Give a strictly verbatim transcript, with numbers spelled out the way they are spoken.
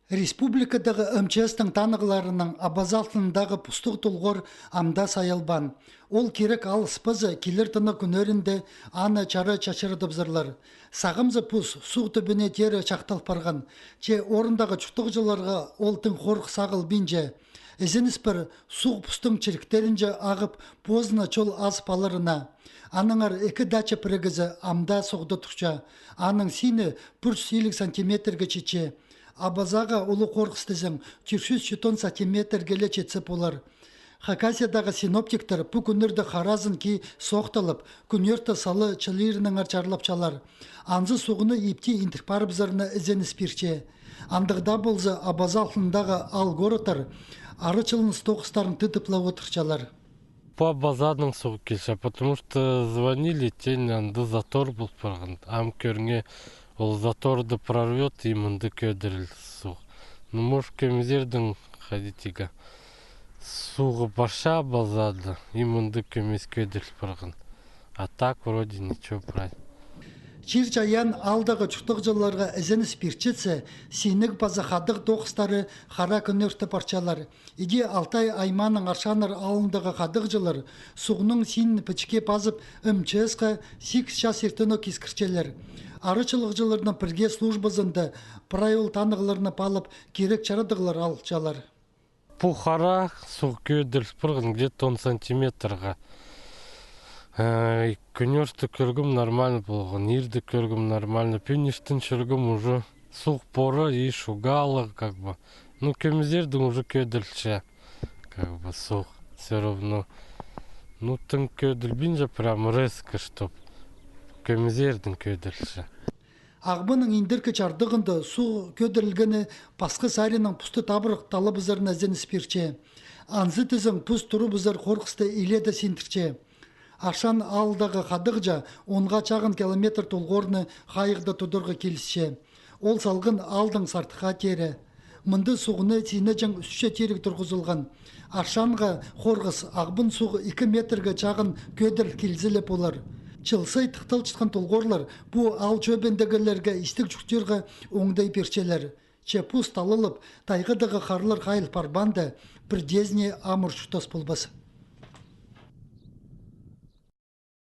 Республикадағы М Ч С-тің танығларынаң Абаза алтындағы пустығ толғор амда сайылбаан. Ол кирек алыспаза, килер тынағ кӱннерінде аны чара чачыратыбызарлар. Сағамза пус суғ тӱбіне теере чахтал парған. Че орындағы чуртағҷыларға ол тың хорых сағылбинча. Ізеніс пар, суғ пустың чиріктерінҷе ағып, позына чол азып аларына. Аннаңар ікі дача пірігізі амда суғда турча. Аның сині пір чӱс илиг сантиметрге читче. Абазаға улуғ хорых тізең, тӧрт чӱс читон сантиметрге ле читсе полар. Хакасиядағы синоптиктер пу кӱннерде харазын кии соохталып, кӱнӧрте салы чылирынаңар чарлапчалар. Анзы суғны ипти индіріп парыбызарына ізеніс пирче. Андағ даа полза, Абаза алтындағы аал-городтар арачыланыс тоғыстарын тыдып ла одырчалар. Пу Абазадаң суғ килче, потому что звонили, теен, анда затор пол парған. Ам кӧріңер, ол заторды прорвёт, и мында кӧдіріл суғ. Ну, может, кӧмезердең ходить иге. Суғ парча Абазада, и мында кӧмес кӧдіріл парған. А так вроде ничего, правильно. Чир-чайаан аалдағы чуртағҷыларға ізеніс пирчетсе, синніг паза хадығ тоғыстары хара кӱнӧрте парчалар. Іди Алтай аймааның Аршаннар аалындағы хадығҷылар суғның синін пічікке пазып, М Ч С-ха сигіс час иртенӧк искірчелер. Арачылағҷыларның пірге службазында прай ол танығларны паалап, кирек чарадығлар алчалар. Пу хара суғ кӧдіріл парған где-то он сантиметрға. Э, кӱнӧрте кӧргем, нормально полған, ирде кӧргем, нормально. Пӱӱн иртен чӧргем, уже суғ пора и шуғ ла, как бы. Ну, кӧмезердең уже кӧдірілче, как бы, суғ. Всё равно. Ну, тың кӧдірілбинче прям резко, чтоб, кӧмезердең кӧдірілче. Ағбанның индіркі чардығында суғ кӧдірілгені пасха саринаң пусты табырах талабызарына ізеніс пирче. Анзы тізең пус турыбызар хорыхсты илееде синдірче. Аршан аалдағы хадығҷа онға чағын километр толғорны хайығда тударға килісче. Ол салған аалдаң Сартыхха теере. Мында суғны синҷең ӱс ча тиріг турғызылған. Аршанға хорғыс Ағбан суғ ікі метрге чағын кӧдіріл килзе ле полар. Чыл сай тыхталчатхан толғорлар пу аал чӧбіндегілерге истіг чуртирға оңдай пирчелер. Че пус талалып, тайғадағы харлар хайыл парбаанда, пірдеезіне амыр чуртас полбас.